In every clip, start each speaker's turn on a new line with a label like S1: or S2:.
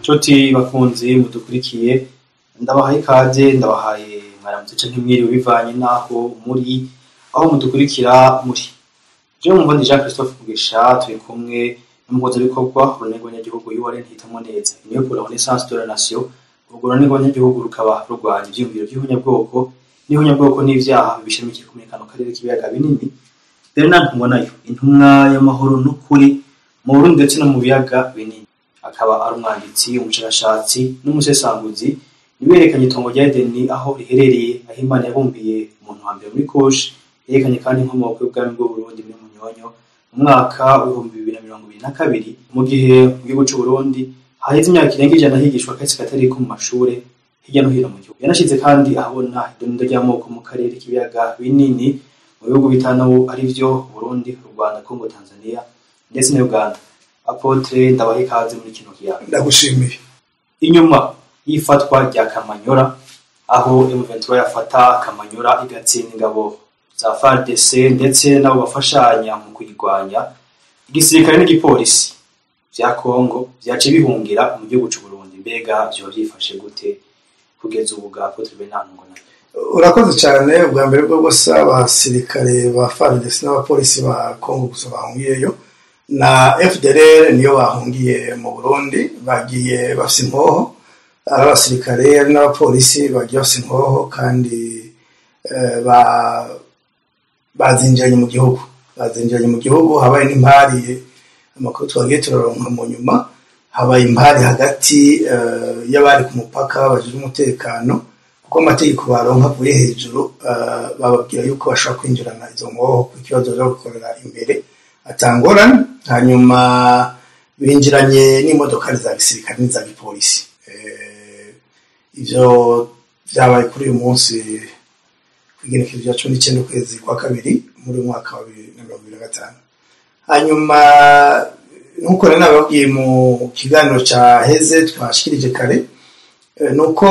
S1: Nshuti bakunzi mudukurikiye, ndabahaye ikaze, ndabahaye mwaramutse canke mwiriwe bivanye n'aho muri, aho mudukurikira muri. Jewe mumva ndi Jean Christophe Mugisha, turi kumwe n'umuhuzabikorwa urunani rw'abanyagihugu URN Hitamwo Neza, Union pour la Renaissance de la Nation. Urwo runani rw'abanyagihugu rukaba rurwanya ivyiyumviro vy'ihonyabwoko n'ihonyabwoko n'ivyaha bishamikiye muri kano karere k'ibiyaga binini. Bernard Ntungonayo, intumwa y'amahoro n'ukuri mu Burundi ndetse no mu biyaga binini, akaba ari umwanditsi, umushakashatsi n'umusesanguzi. Niwe yerekanye itongo rya Edeni aho riherereye, aho Imana yabumbiye umuntu wa mbere muri Kushi. Yerekanye kandi inkomoko y'ubwami bw'Uburundi muri Munyonyo mu mwaka w'2022, mu gihe mu gihugu c'Uburundi haheze imyaka irenga 100 higishwa akahise katariko mu mashure hirya no hino mu gihugu. Yanashize kandi ahabona idonido ry'amoko mu karere k'ibiyaga binini mu bihugu bitanu, arivyo Burundi, u Rwanda, Congo, Tanzania ndetse na Uganda. Apôtre, ndabaha ikaze muri kino kiyago.
S2: Ndagushimiye.
S1: Inyuma y'ifatwa rya Kamanyora, aho M23 yafata Kamanyora igatsinda ingabo za FARDC ndetse n'abo bafashanya mu kuyirwanya, igisirikare n'igipolisi vya Congo vyaciye bihungira mu gihugu c'u Burundi. Mbega vyoba vyifashe gute kugeza ubu bwa Apôtre Bernard Ntungonayo?
S2: Urakoze cyane. Ubwa mbere bwo bwose, abasirikare ba FARDC n'abapolisi ba Congo gusa bahungiyeyo na FDLR niyo bahungiye mu Burundi, bagiye bafise inkoho. Ari abasirikare ari n'abapolisi bagiye bafise inkoho, kandi bazinjiranye mu gihugu, bazinjiranye mu gihugu. Habaye n'impari, amakuru twagiye turaronka mu nyuma, habaye impari hagati y'abari ku mupaka bajejwe umutekano, kuko amategeko baronka avuye hejuru bababwira yuko bashobora kwinjirana izo nkoho ku ikibazo baja gukorera imbere atangorane. Hanyuma binjiranye n'imodokari za gisirikare n'iza gipolisi. Ivyo vyabaye kuri uyu munsi kw'igenekerezo rya 19 ukwezi kwa kabiri muri uyu mwaka wa 2025. Hanyuma nkuko rero nababwiye mu kiganiro caheze twashikirije kare, nuko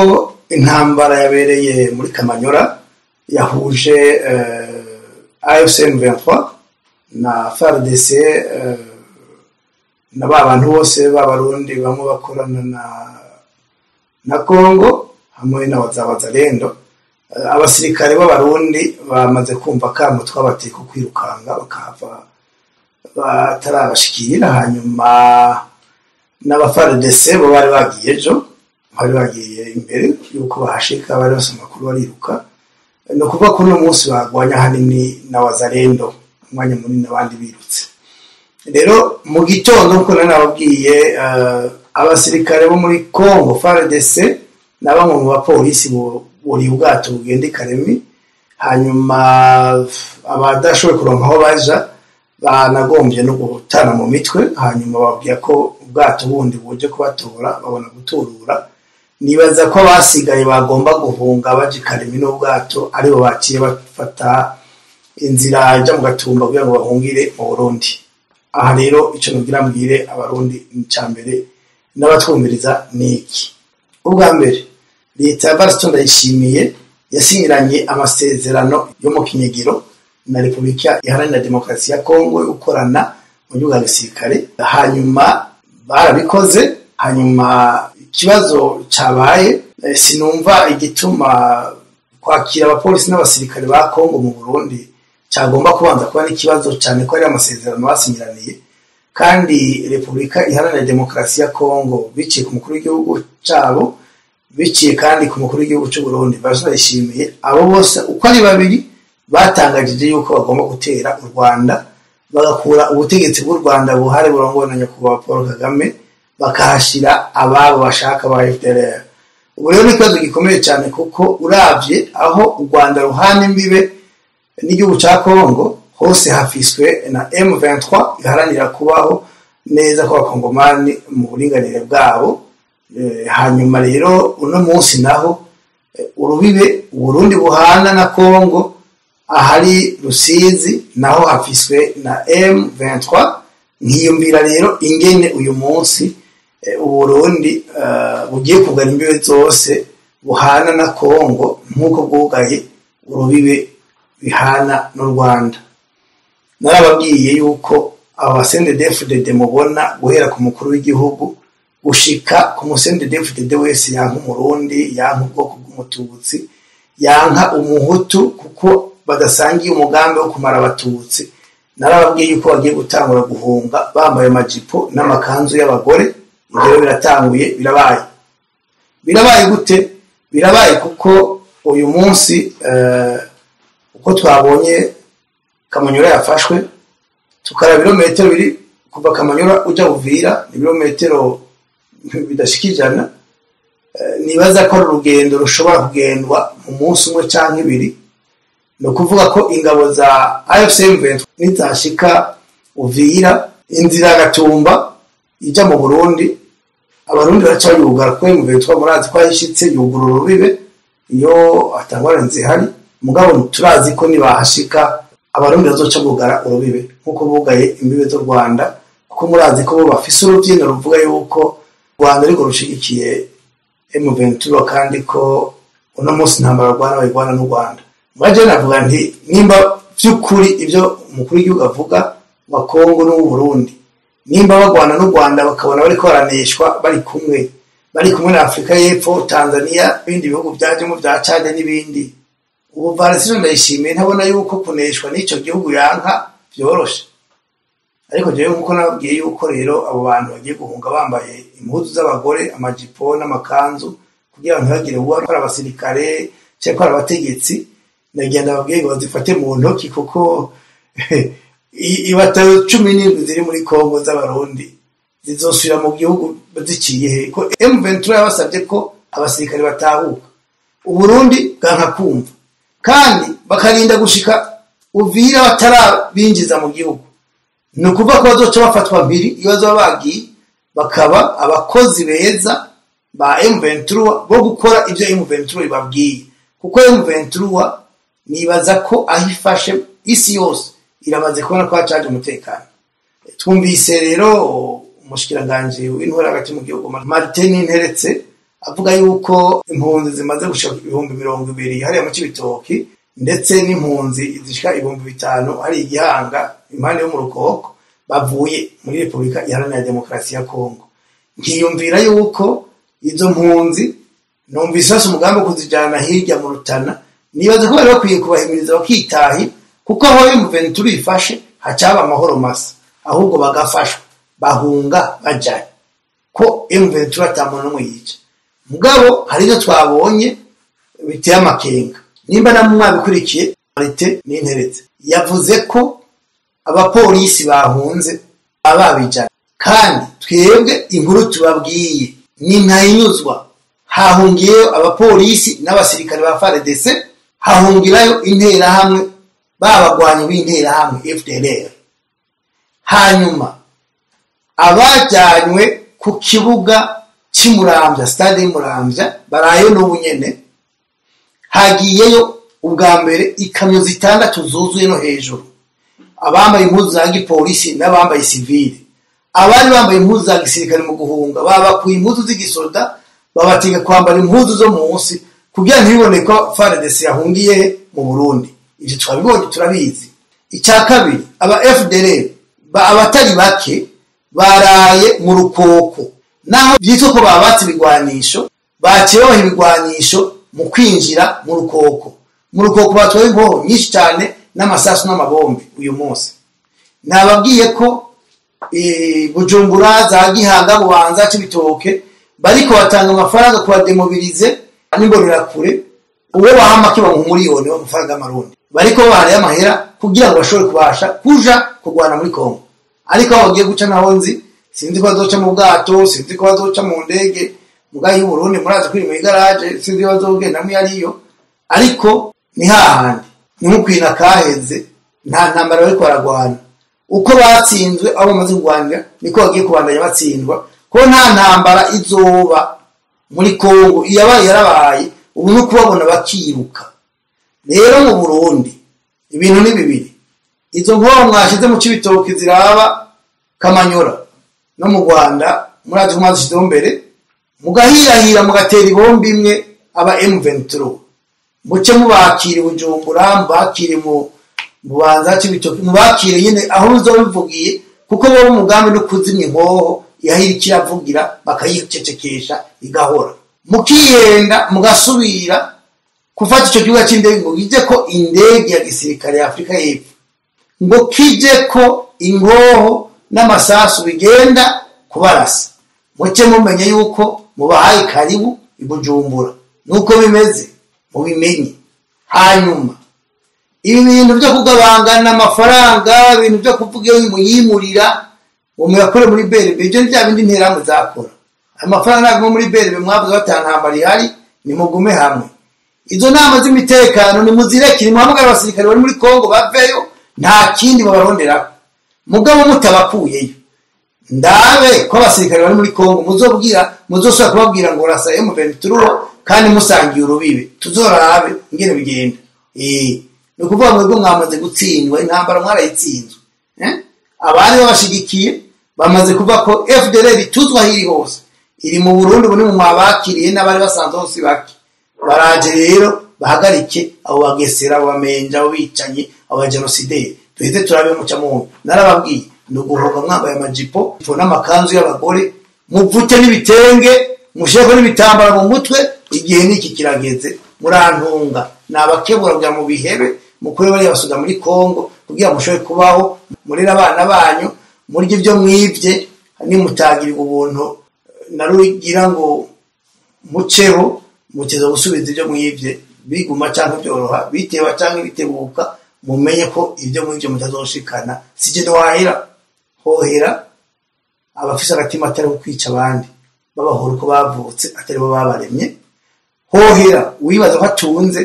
S2: intambara yabereye muri Kamanyora yahuje AFC M23 na FARDC na ba bantu bose b'Abarundi bamwe bakorana na Congo hamwe na za Wazalendo. Abasirikare b'Abarundi bamaze kumva kamo twabateye ko kwirukanga bakahava batarabashikira. Hanyuma n'aba FARDC bo bari bagiye ejo, bari bagiye imbere yuko bahashika, bari bafise amakuru bariruka. Ni ukuvuga ko uno munsi bagwanya hanini na Wazalendo umwanya munini, abandi birutse. Rero mu gitondo, nkuko nari nababwiye, abasirikare bo muri Congo FARDC na bamwe mu bapolisi buriye ubwato bugenda i Karemi. Hanyuma abadashoboye kuronka aho baja banagombye no gutana mu mitwe. Hanyuma bababwira ko ubwato bundi buje kubatora, babona guturura. Nibaza ko abasigaye bagomba guhunga baja i Karemi n'ubwato aribo baciye bafata inzira ija mu Gatumba kugira ngo bahungire mu Burundi. Aha rero ico nogira mbwire Abarundi ica mbere n'abatwumviriza ni iki: ubwa mbere, leta ya Evariste Ndayishimiye yasinyiranye amasezerano yo mu Kinyegero na Repubulika Iharanira Demokarasi ya Kongo yo gukorana mu buryo bwa gisirikare. Hanyuma barabikoze. Hanyuma ikibazo cabaye, sinumva igituma kwakira abapolisi n'abasirikare ba Kongo mu Burundi cagomba kubanza kuba n'ikibazo, cane ko ari amasezerano basinyiraniye. Kandi Repubulika Iharanira Demokarasi ya Kongo biciye ku mukuru w'igihugu cabo, biciye kandi ku mukuru w'igihugu c'u Burundi Evariste Ndayishimiye, abo bose uko ari babiri batangajije yuko bagomba gutera u Rwanda, bagakura ubutegetsi bw'u Rwanda buhari burongowe na nyakubahwa Paul Kagame, bakahashira ababo bashaka ba FDLR. Ubu rero ni ikibazo gikomeye cyane, kuko uravye aho u Rwanda ruhana imbibe n'igihugu ca Congo hose hafiswe na M23 iharanira kubaho neza kw'Abakongomani mu buringanire bwabo. Hanyuma rero uno munsi naho urubibe Uburundi buhana na Congo ahari Rusizi naho hafiswe na M23. Nkiyumvira rero ingene uyu munsi Uburundi bugiye kugara imbibe zose buhana na Congo nk'uko bwugaye urubibe bihana n'u Rwanda. Narababwiye yuko aba CNDD-FDD mubona, guhera ku mukuru w'igihugu. Gushika ku mu CNDD-FDD wese yanka Umurundi, yanka ubwoko bw'Umututsi, yanka Umuhutu, kuko badasangiye umugambi wo kumara Abatutsi. Narababwiye yuko bagiye gutangura guhunga bambaye amajipo n'amakanzu y'abagore. Ibyo rero biratanguye, birabaye. Birabaye gute? Birabaye kuko uyu munsi uko twabonye Kamanyura yafashwe, tukaraba ibirometero biri kuva Kamanyura uja Uvira, ibirometero bidashika 100. Nibaza ko ari urugendo rushobora kugendwa mu munsi umwe canke ibiri. Ni ukuvuga ko ingabo za AFC M23 nizashika Uvira, inzira ya Gatumba ija mu Burundi, Abarundi baraca bayugara, kuko M23 murazi ko yashitse yugurura urubibe iyo atangorane zihari. Mugabo turazi ko nibahashika Abarundi bazoca bugara urubibe nkuko bugaye imbibe z'u Rwanda, kuko murazi ko bo bafise urubyino ruvuga yuko Rwanda ariko rushigikiye M23, kandi ko uno munsi intambara barwana bayirwana n'u Rwanda. Mwaje navuga nti nimba vy'ukuri ibyo umukuru w'igihugu avuga wa Kongo n'u Burundi, nimba bagwana n'u Rwanda bakabona bariko baraneshwa, bari kumwe na Afrika y'Epfo, Tanzania, ibindi bihugu byajemo bya Chad n'ibindi, ubu Valentine Ndayishimiye ntabona yuko kuneshwa n'ico gihugu yanka vyoroshe? Ariko jewe nkuko nababwiye yuko rero abo bantu bagiye guhunga bambaye impuzu z'abagore, amajipo n'amakanzu, kugira ngo ntibagire uwo ari abasirikare cyangwa ko ari abategetsi, nagenda babwiye ngo bazifate mu ntoki, kuko ibatayo 17 ziri muri Kongo z'Abarundi zizosubira mu gihugu ziciye he, ko M23 yabasabye ko abasirikare batahuka? Uburundi bwanka kumva, kandi bakarinda gushika Uvira batarabinjiza mu gihugu. Ni ukuvuga ko bazoca bafatwa mbiri iyo bazoba bagiye, bakaba abakozi beza ba M23 bo gukora ibyo M23 ibabwiye, kuko M23 nibaza ko aho ifashe isi yose iramaze kubona ko hacaje umutekano. Twumvise rero umushikiranganji w'intwaro hagati mu gihugu, Martin Nteretse, avuga yuko impunzi zimaze gushika 20,000 hariya mu Cibitoki, ndetse n'impunzi zishika 5000 hari igihanga impande yo mu Rukoko, bavuye muri Repubulika Iharanira Demokarasi ya Kongo. Nkiyumvira yuko izo mpunzi numvise bafise umugambi wo kuzijana hirya mu Rutana. Nibaza ko bari bakwiye kubahimiriza bakitahi, kuko aho M23 ifashe hacaba amahoro masa, ahubwo bagafashwa. Bahunga bajaye ko M23 ata muntu n'umwe yica? Mugabo hari ibyo twabonye biteye amakenga. Nimba namwe mwabikurikiye, Martin Ninteretse yavuze ko abapolisi bahunze ababijana, kandi twebwe inkuru tubabwiye ni ntayinyuzwa. Hahungiyeyo abapolisi n'abasirikare ba FARDC, hahungirayo Interahamwe, babagwanyi b'Interahamwe FDLR. Hanyuma abajyanywe ku kibuga cy'Imuramvya, stade y'Imuramvya, barayo n'ubu nyene. Hagiyeyo ubwa mbere ikamyo zitandatu zuzuye no hejuru, abambaye impuzu za gipolisi n'abambaye sivile. Abari bambaye impuzu za gisirikare mu guhunga babakuye impuzu z'igisoda, babatega kwambara impuzu zo munsi kugira ntibibone ko FARDC yahungiye mu Burundi. Ivyo twabibonye, turabizi. Icya kabiri, aba FDLR abatari bake baraye mu Rukoko, naho byitwa ko babatse ibigwanisho, baciye babaha ibigwanisho mu kwinjira mu Rukoko. Mu Rukoko batwaye inkoho nyinshi cyane n'amasasu n'amabombe. Uyu munsi nababwiye ko Bujumbura, za Gihanga, Bubanza, Cibitoke, bariko batanga amafaranga ku ba démobilisés n'Imbonerakure. Uwo baha make bamuha 1 miliyoni w'amafaranga y'Amarundi. Bariko bahariye amahera kugira ngo bashobore kubasha kuja kurwana muri Kongo, ariko aho bagiye guca naho nzi, sinzi ko bazoca mu bwato, sinzi ko bazoca mu ndege mugayi y'Uburundi, murazi ko iri mu igaraje, sinzi ko bazogendamwo iyo ariyo. Ariko ni hahandi, ni nko kaheze, nta ntambara bariko baragwana. Uko batsinzwe aho bamaze kurwanira, niko bagiye kubandanya batsindwa, ko nta ntambara izoba muri Kongo. Iyabaye yarabaye, ubu ni ukubabona bakiruka. Rero mu Burundi ibintu ni bibiri: izo nkoho mwashize mu Cibitoki ziraba Kamanyora no mu Rwanda, murazi ko mwazishizeho mbere, mugahirahira mugatera ibombi imwe aba M23, muce mubakire Bujumbura, mubakire mu Bubanza, Cibitoki, mubakire nyine aho bizoba bivugiye, kuko bo umugambi no kuzimya inkoho. yahiri kiravugira bakayicecekesha igahora. Mukiyenda mugasubira kufata ico kibuga c'indege ngo kije ko indege ya gisirikare ya Afrika y'Epfo, ngo kije ko ingoho n'amasasu bigenda kubarasa, muce mumenye yuko mubahaye karibu ibujumbura nuko bimeze, mubimenye. Hanyuma ibi bintu byo kugabangana amafaranga, ibintu byo kuvuga iyo muyimurira ngo muyakore muri BRB, ibyo ni bya bindi interahamwe zakora. Amafaranga ntabwo muri BRB mwavuze batantambara ihari, nimugume hamwe. Izo nama z'imitekano nimuzirekire, muhamagare abasirikare bari muri Kongo baveyo, nta kindi babaronderako. Mugabo mutabakuyeyo, ndabe ko abasirikare bari muri Kongo muzobwira, muzosubira kubabwira ngo rasa M23 kandi musangiye urubibe, tuzorabe ingene bigenda. Ni ukuvuga mwebwe mwamaze gutsindwa, intambara mwarayitsinzwe. Abari babashigikiye bamaze kuvuga ko FDLR ituzwa hiri hose, iri mu Burundi ubu ni mu mwabakiriye n'abari basanzwe hose bake. Baraje rero bahagarike abo bagesera, abo bamenja, abo bicanyi, abo bagenosideri, duhite turabe muca muntu. Narababwiye ni uguhunga mwambaye amajipo n'amakanzu y'abagore, muvute n'ibitenge, mushireko n'ibitambara mu mutwe. Igihe niki kirageze, murantunga nabakebura kugira mu bihebe mukure bariya basuda muri Kongo kugira mushobore kubaho, murere abana banyu, murye ibyo mwivye, nimutagirirwa ubuntu narugira ngo muceho, mukeza gusubiza ibyo mwivye biguma canke byoroha, biteba canke bitebuka, mumenye ko ibyo mwivye mutazoshikana. Sije ndohahira hohera abafise agatima atari kwica abandi babahora uko bavutse atari bo babaremye. Hohera uwibaza ko atunze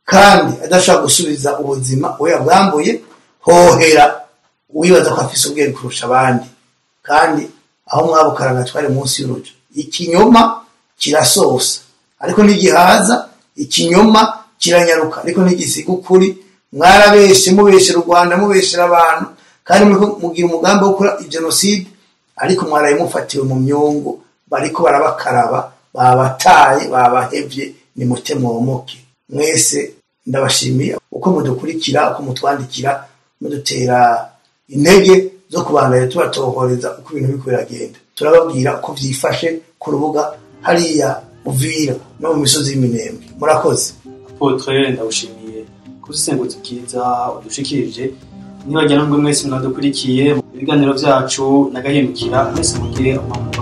S2: kandi adashobora gusubiza ubuzima we yabwambuye. Hohera uwibaza ko afise ubwenge kurusha abandi kandi aho mwabukaranga twari munsi y'urujo. Ikinyoma kirasosa ariko ntigihaza, ikinyoma kiranyaruka ariko ntigisiga ukuri. Mwarabeshe, mubeshera u Rwanda, mubeshera abantu, kandi mugira umugambi wo gukora genocide, ariko mwaraye mufatiwe mu myungu, bariko barabakaraba, babataye, babahevye. Nimute mwomoke. Mwese ndabashimiye uko mudukurikira, uko mutwandikira, mudutera intege zo kubandanya tubatohoreza uko ibintu biriko biragenda. Turababwira uko vyifashe ku rubuga hariya Uvira no mu misozi y'Iminembwe. Murakoze.
S1: Apotre, ndagushimiye kubusesenguzi bwiza udushikirije. Nibagira nubwo mwese mwadukurikiye mu biganiro vyacu nagahindukira, mwese mugire amahoro.